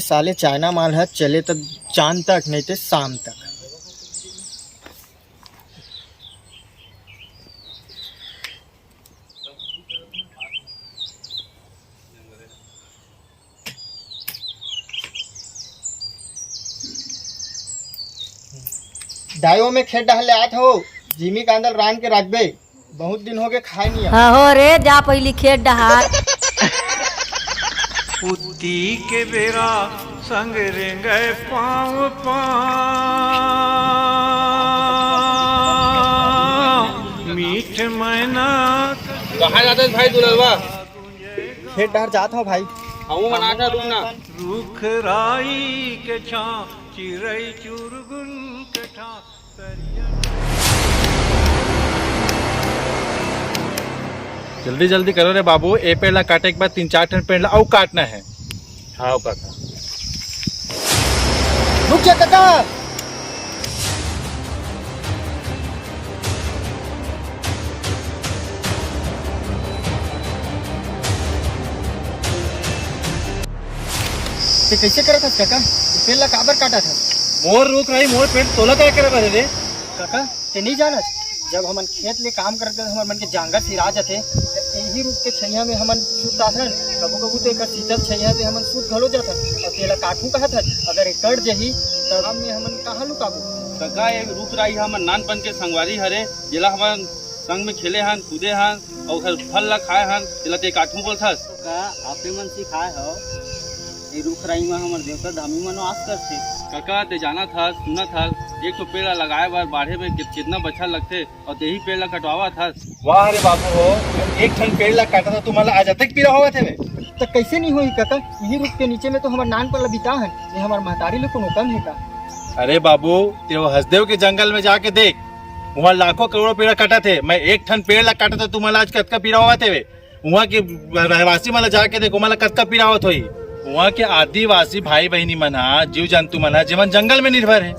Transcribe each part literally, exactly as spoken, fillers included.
साले चाइना माल ह चले त चांद तक, नहीं ते शाम तक। दाई, ओ में खेत डहर ले आत हो, जिमी कांदल रांध के रखबे, बहुत दिन हो गए खाए नहीं। हाँ हो रे, जा पहली खेत डहार। उती के बेरा संग रेंगे पाँव पाँव, मीठ मैना। कहाँ जाते भाई दुलरवा? खेत डहर जात हो भाई। हमू मन आथा, रुक ना। रुख राई के छाँव, चिरई चुरगुन के ठाँव। जल्दी जल्दी करो रे बाबू, ए पेड़ ला काटे के बाद तीन चार ठन पेड़ ला अउ काटना है। हाँ काका। रुक जा काका। ते कैसे करत हस काका? ते पेड़ ला काबर काटत हस? मोर रुख राई, मोर पेड़, तोला काय करे बर हे रे? काका, ते नहीं जानत, जब हमन खेत ले काम करत करत हमर मन के जांगर सिरा जाथे, त यही रुख के छैया में हमन सुत आथन। कभू कभू तो एकर शीतल छैया में हमन सुत घलो जाथन। और तेला काटू कहत हस, अगर एकड़ जही, तब में हमन कहाँ लुकाबू? काका, ये रुख राई हमन नानपन के संगवारी हरे, जेला हमन संग में खेले हन, कूदे हन, अउ ओखर फल ला खाए हन, तेला ते काटू बोलथस? का आपे मन सिखाए हव? ए रुख राई म हमर देवता धामी मन वास करथे। काका, ते जानत हस, सुनत हस, एक ठो पेड़ ला लगाए बर बाढ़े में कित-, कितना बछर लगथे, अउ तेही पेड़ ला कटवावत हस। वाह रे बाबू हो, एक ठन पेड़ ला काटत हस, तुमन ला आज अतेक पीरा होवत हे बे? त कैसे नहीं होही काका? यही रुख के नीचे में तो हमर नानपन ला बिता हन, ये हमर महतारी ले कोनो कम हे का? अरे बाबू, ते वो हसदेव के जंगल में जाके देख, वहाँ लाखों करोड़ों पेड़ कटत हे, मैं एक ठन पेड़ ला काटत हस, तुमन ला आज कतका पीरा होवत हे बे? उहाँ के रहवासी मन ला जाके देखो, मन ला कतका पीरा होत होही। उहाँ के आदिवासी भाई बहिनी मन हा, जीव जंतु मन हा, जेमन जंगल में निर्भर हे,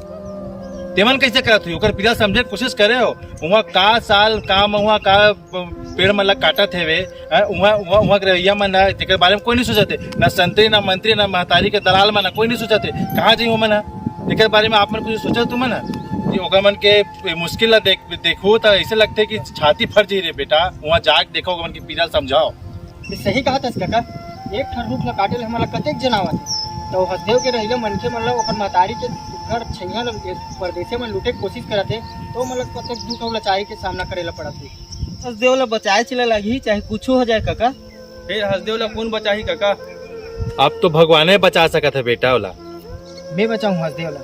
तेमन कैसे करत होही? ओकर पीरा समझे के कोशिश करे हो। उहाँ का साल, का महुआ, का पेड़ मन ला काटत हेवे, हैं? उहाँ, उहाँ, उहाँ के रहइया मन हा, जेकर बारे में कोई नहीं सोचत हे, ना संतरी, ना मंत्री, ना महतारी के दलाल मन हा, कोई नहीं सोचत हे। कहाँ जाही ओमन हा? एकर बारे में आप मन कुछ सोचत तुमन हा कि ओकर मन के मुश्किल ला देख देखो त ऐसे लगथे कि छाती फट जाही रे बेटा, वहाँ जाके देखो, ओमन के पीरा समझाओ। ये सही कहा थस काका, एक ठन रुख ला काटे ले हमन ला कतेक जनावत हे। तो हसदेव के रहिया मनखे मन ला ओकर महतारी के घर छैया ल परदेसिया मन लूटे के कोशिश करत हे, तो ओमन ला कतेक दुख अउ लाचारी के सामना करे ला पड़त हे। हसदेव ला बचाए चले लगही, चाहे कुछो हो जाए काका। फिर हसदेव ला कौन बचाही काका? अब तो भगवाने बचा सकत हे बेटा ओला। मैं बचाऊं हसदेव ला?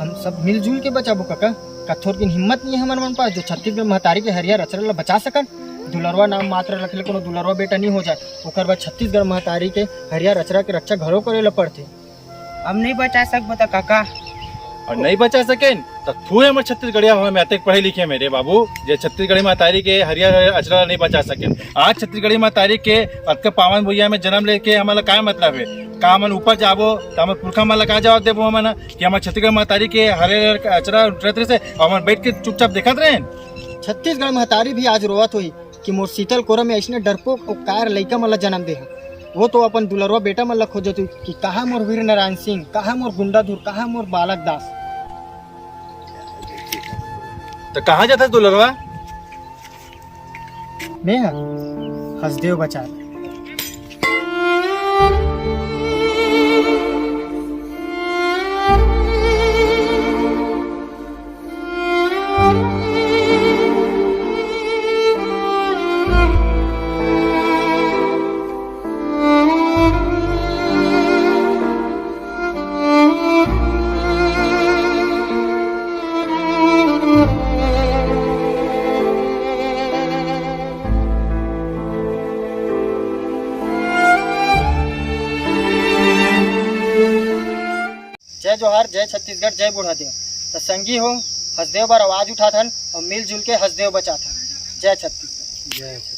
हम सब मिलजुल के बचाबो काका। का थोरकिन हिम्मत नहीं है हमर मन पास जो छत्तीसगढ़ महतारी के हरियर अचरा ला बचा सकन? दुलरवा नाम मात्र रख ले कोनो दुलरवा बेटा नहीं हो जाए, ओकर बाद छत्तीसगढ़ महतारी के हरियर अचरा के रक्षा घलो करे ला पड़थे। हम नहीं बचा सकबो त काका। और नहीं बचा सकेन त थू हमर छत्तीसगढ़िया होए में अतेक पढ़े लिखे में रे बाबू, जे छत्तीसगढ़ी महतारी के हरियर हरियर अचरा ला नहीं बचा सकेन। आज छत्तीसगढ़ी महतारी के अतका पावन भुइया में जन्म लेके हमन ला काय मतलब है? का हमन ऊपर जाबो त हमर पुरखा मन ला का जवाब देबो हमन ह कि हमर छत्तीसगढ़ महतारी के हरियर हरियर अचरा उतरत रहिस हे, हमन बैठ के चुपचाप देखत रहेन? छत्तीसगढ़ महतारी भी आज रोवत होही कि मोर शीतल कोरा में अइसने डरपोक अउ कायर लइका मन ला जन्म दे हे। वो तो अपन दुलरवा बेटा मन ला खोजत होही कि कहाँ मोर वीर नारायण सिंह, कहाँ मोर गुंडाधुर, कहाँ मोर बालक दास। त कहाँ जाथस दुलरवा? मैं ह हसदेव बचात। जय जोहार, जय छत्तीसगढ़, जय बूढ़ा देव। त संगी हो, हसदेव बर आवाज उठाथन अउ मिलजुल के हसदेव बचाथन। जय छत्तीसगढ़। जय छत्तीसगढ़।